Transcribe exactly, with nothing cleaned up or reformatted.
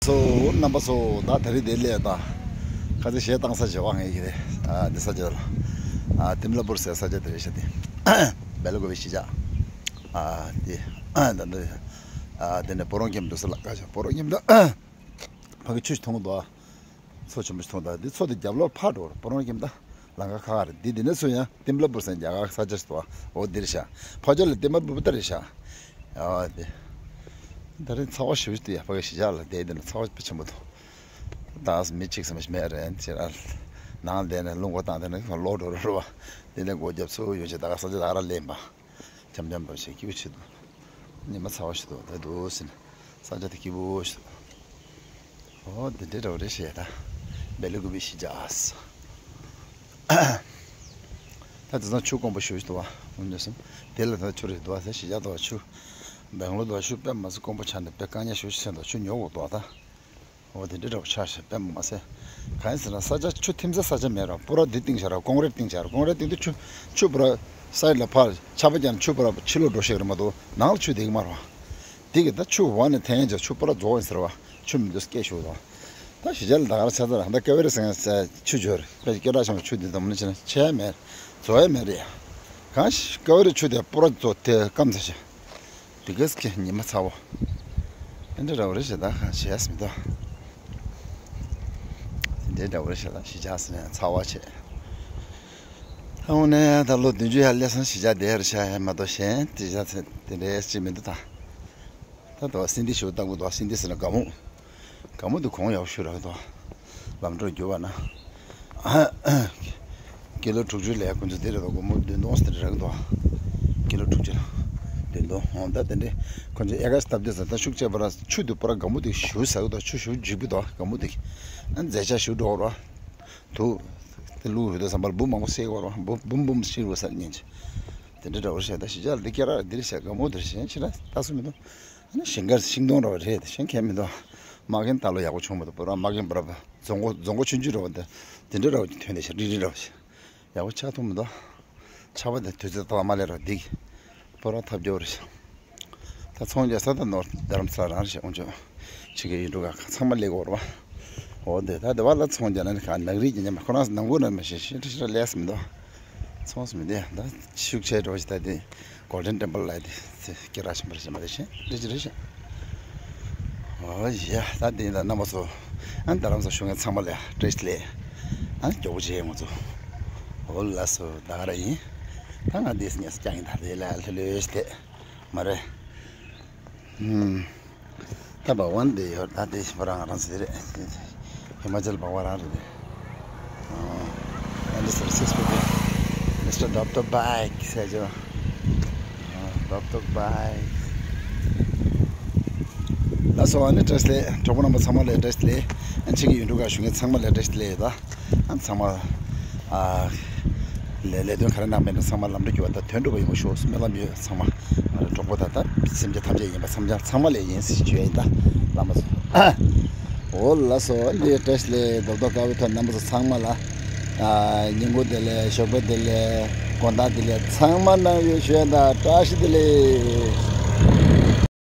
སོ། རྣམ་པ་ཚོ། ད་དེ་རིང་དེ་ལས་ད་ཁ་ཚ་ཞེ་བཏང་ས་བྱེད་བ་ངེས་ཀྱི་རེད། ཨ་འདི་ས་ཆ་ལ་ཨ་ཏིམ་ལ་པུར་ཟེར་ས་ཆ་དེ་རེད་ཤག་དེ་སྦེ་ལ་གོ་བའི་གཞིས་ཆགས་ཨ་དེ་ཨ་ད་འདི་ཨ་དེ་ནས་སྤོ་རོང་ཁྱིམ་འགྲོ་ས་ལ་ཁ་ཆ་སྤོ་རོང་ཁྱིམ་ད་ཕ་གི་ཆུ་ཞིག་མཐོང་གི་འདུག་མཚོ་ཆེན་པོ་ཞིག་མཐོང་། ད་འདི་མཚོ་དེ་རྒྱབ་ལོགས་ཕར་འགྲོ་ར་སྤོ་རོང་ཁྱིམ་ད་ལམ་ཁ་ཁ་ཁ་རེད། འདི་འདི་ནས་ཚུར་ཡང་ཏིམ་ལ་པུར་ཟེར་རྒྱ་གར་ས་ཆ་ཞིག་འདུག་འོ་འདིར་ཤག་ཕ་ཆོ་ལ་ཏིམ་ལ་པུར་ད་རེད་ཤག་ཨ་དེ་ད་རེས་ཚ་བ་ཞེ་པོ་ཞིག་འདུག་ཡ། ཕ་གི་གཞིས་ཆགས་ལ་བསྡད་དེ་ནས་ཚ་བ་ཆེན་པོ་འདུག་ད་མི་གཅིག་ཙམ་ཞིག་མེད་རེད་ཟེར། ཨ་ནང་བསྡད་ནས་རླུང་འཁོར་བཏང་དེ་ནས་ལོག་འགྲོ་རོགས་རོགས་པ། དེ་ནས་སྒོ་རྒྱབ་ཚུར་ཡོང་བྱས་ད་ག་ས་ཆ་ད་ག་ར་ལེན་པ། འཆམ་འཆམ་འགྲོ་བྱས་སྐྱིད་པོ་བྱེད་འདུག་ཉི་མ་ཚ་བ་ཞིག་འདུག་ད་འདུག་ཟེར་ནས་ས་ཆ་དེ་སྐྱིད་པོ་ཞིག་འདུག་འོ་དེ་འདྲའི་འདྲ་བོ་རེད་ཤག་ད་སྦེ་ལ་གོ་བའི་གཞིས་ཆགས། ད་དེང་སང་ཆུ་དཀོན་པོ་ཞེ་པོ་ཞིག་འདུག་བ། འོ་འདུག་སེ་དེ་ལ་ད་ཆུ་རེད་འདུག་བ། ད་གཞིས་ཆགས་འདུག་བ། ཆུ་སྦེང་ལོར་འདུག་བ། ཆུ་དཔེ་མི་སྲིད་དཀོན་པོ་ཆགས་ནས་དཔེ་དཀའ་ངལ་ཞེ་པོ་ཞིག་འཕྲད་འདུག་ཆུ་ཉོ་དགོས་འདུག་བ། ད་འོ་དེ་འདྲའི་འདྲ་བོ་ཆགས་ཤག་དཔེ་མི་སྲིད། གང་ཡིན་ཟེར་ན་ས་ཆ་ཆུ་ཐིམ་ས་ས་ཆ་མེད་ར། པུ་ར་འདི་བཏིང་བཞག་ར། ཀོང་རེད་བཏིང་བཞག་ར། ཀོང་རེད་བཏིང་དུས་ཆུ་ཆུ་པུ་ར་སའིཌ་ལ་ཕར་ཆར་པ་བརྒྱབ་ནས་ཆུ་པུ་ར་ཕྱི་ལོགས་འགྲོ་ཤེས་རེད་མ་གཏོགས་ནང་ལ་ཆུ་བསྡད་ཀྱི་མ་རེད་བ། དེ་གི་ད་ཆུ་འོག་ནས་འཐེན་ཡས་ཆུ་པུ་ར་རྫོགས་ཡིན་ཟེར་བ། ཆུ་མི་འདུག་སྐད་ཤོར་དང་། ད་གཞིས་ཆགས་ལ་ད་ག་ར་ཆ་ཚང་ར། ད་ཀ་ཝེ་རི་ཟེར་མཁན་ཆུ་བརྗོད་རེད། དཔེ་སྐད་གྲགས་ཆེན་པོ་ཆུ་འདི་འཛོམས་ནས་ཕྱིན་ན་ཆད་ཡ་མེད། རྫོགས་ཡ་མེད་རེད་ཡ། གང་ཞིག་ཀ་ཝེ་རི་ཆུ་དེ་པུ་ར་རྫོགས་དེ་སྐམ་ཚར་ཤག་དེ་གས་ཀྱི་ཉི་མ་ཚ་བོ། ཨེ་འདྲ་ར་བ་རེད་ཤག་ད་གང་བྱས་ཟིན་ད། དེ་འདྲ་ར་བ་རེད་ཤག་ད་གཞིས་ཆགས་ཟིན་ནས་ཚ་བ་བྱས། ད་འོ་ནས་ད་ལོ་བདུན་ཅུ་ཡར་སླེབས་སོང་། གཞིས་ཆགས་དེ་རེད་ཤག་མ་གཏོགས་གཞན་དེ་ཆ་ཚང་དེ་འདྲའི་ཅིག་མི་འདུག་ད། ད་དོ་སིན་དི་ཞུ་བཏང་གི་འདུག་སིན་དི་ཟེར་ན་དགའ་མོ། དགའ་མོ་དེ་གོང་ཡག་ཤོས་རག་གི་འདུག་ལམ་འགྲོ་རྒྱུག་པ་ན། ཀི་ལོ་དྲུག་ཅུ་ལས་ཁོ་ཚོ་དེ་རེད་དོ། དགའ་མོ་བདུན་སྟོང་ཟེར་རག་གི་འདུག་ཀི་ལོ་དྲུག་ཅུ་ལ་བདུན་སྟོང་། འོ་ད་དེ་འདྲའི་ཁོ་ཚོ་ཨེ་ཀར་སྟབས་བདེ་ཟེར། ད་ཤུགས་ཆེ་བ་ར་ཆུ་དེ་པུ་ར་དགའ་མོ་དེ་ཞུ་ཟ་གི་འདུག་ཆུ་ཞུ་འཇིག་པི་འདུག་དགའ་མོ་དེ་ཨ་མཛེས་ཆ་ཞུ་འགྲོ་ར། དུ་དེ་ལུག་རུ་དོ་བསམ་པར་འབུ་མང་པོ་བསད་གི་ར། འབུ་འབུམ་འབུམ་ཤི་རུ་ས་ཉིན་ཆེ། དེ་འདྲ་འདྲ་བོ་རེད་ཤག་ད་གཞིས་ཆགས་ལ་འདི་སྐད་ར་འདི་རེད་ཤག་དགའ་མོ་འདི་རེད་ཤག་ཕྱི་ལ་ལྟ་སུ་མི་འདུག་ཨ་ནི་ཞིང་ཁར་ཤིང་སྡོང་འདྲ་བ་རེད། ཤིང་ཁྱད་མི་འདུག་མ་གིན་ད་ལོ་ཡག་པོ་བྱུང་མི་འདུག་པུ་ར་མ་གིན་པུ་ར་རྫོང་སྒོ་རྫོང་སྒོ་ཆུང་ཆུང་འདྲ་བ་འདི་འདི་འདྲ་འདྲ་བ་ཐོན་བསྡད་ཤག་རིལ་རིལ་འདྲ་བ་ཞིག་ཡག་པོ་ཆགས་ཐུབ་མི་འདུག་ཆར་པ་དེ་དུས་ཚོད་ཏག་ཏག་མ་སླེབས་ར་འདི་པུ་ར་ཐབས་སྐྱོ་བོ་རེད་ཤག་ད་ཚོང་རྒྱག་ས་ད་ནོར་རྡ་རམ་ས་ལ་རང་རེད་ཤག་དབང་ཆོག་ཕྱི་རྒྱལ་ཡུལ་གྲུ་ཁག་ཚང་མ་སླེབས་ཀྱི་ཡོད་རེད་པ། འོ་དེ་ད་དེ་བ་ལ་ཚོང་རྒྱག་ན་ནི་ག་ནག་རིགས་ཀྱི་ཉམས་ཁོ་རང་ནང་ཁུལ་ན་མ་ཤེས་ཤེས་ཁྲི་ཤི་ར་ལས་སུ་མི་འདུག་ཚོང་སུ་མི་འདུག་ད་ཤུགས་ཆེ་འགྲོ་ཞིག་ད་དེ་Golden Temple ལ་དེ་སྐད་གྲགས་ཆེན་པོ་རེད་ཤག་མ་རེད་ཤག་རེད་ཅི་རེད་ཤག་འོ་ཡ་ད་དེ་ཡིན་ད་རྣམ་པ་ཚོ། ཨ་རྡ་རམ་ས་ལ་བཞུགས་མཁན་ཚང་མ་ལ་བཀྲ་ཤིས་བདེ་ལེགས། ཨ་མགྱོགས་པོ་བྱེད་ང་ཚོ། འོ་ལགས་སོ་ད་ག་རང་ཡིན། ད་ང་འདི་སྙེ་ས་ཀྱང་ཡིན་ད་རེད་ལ་ལྷོད་ལྷོད་ཞིག་དེ། མ་རེད། ཧུམ། ད་བ་ཝན་དེ་ཡོད་ད་དེ་ཤི་བ་རང་རང་ཟེར་རེད། ཧི་མ་ཅལ་བ་ཝ་རང་རེད། ཨ་འདི་སར་སིགས་པོ་དེ། Mister Doctor Bike ཟེར་ཅོ། Doctor Bike ལགས་སོ། ཨ་ནི་བཀྲ་ཤིས་བདེ་ལེགས། གྲོགས་པོ་རྣམ་པ་ཚང་མ་ལ་བཀྲ་ཤིས་བདེ་ལེགས། ཨ་ཕྱི་གི་ཡུལ་གྲུ་ཁག་བཞུགས་མཁན་ཚང་མ་ལ་བཀྲ་ཤིས་བདེ་ལེགས་ད། ཨ་ཚང་མ། ཨ། ལས་ལས་དོན་ག་རེ་གནང་མེད་ན་ཚང་མ་ལམ་འགྲོ་རྒྱུ་བ་དང་དོན་འགྲུབ་པ་ཡོང་བ་ཤོག་སྨོན་ལམ་ཡོད་ཚང་མ། ང་རང་གྲོགས་པོ་དང་ད་སེམས་ཅན་ཐམས་ཅད་ཡིན་པ་འཚམས་འཆར་ཚང་མ་ལས་ཡིན་ཟེར་ཞུ་ཡ་ཡིན་ད། བླ་མ་ཚོ། འོ་ལགས་སོ་འདི་བཀྲ་ཤིས་བདེ་ལེགས་རྡོག་རྡོག་དཀར་པོའི་ཐོག་རྣམ་པ་ཚོ་ཚང་མ་ལ། ཨ་ཉིན་གུང་བདེ་ལེགས་ཞོགས་པ་བདེ་ལེགས་དགོང་དག་བདེ་ལེགས་ཚང་མ་གནང་ཡོད་ཞུ་ཡ་ད་བཀྲ་ཤིས་བདེ་ལེགས།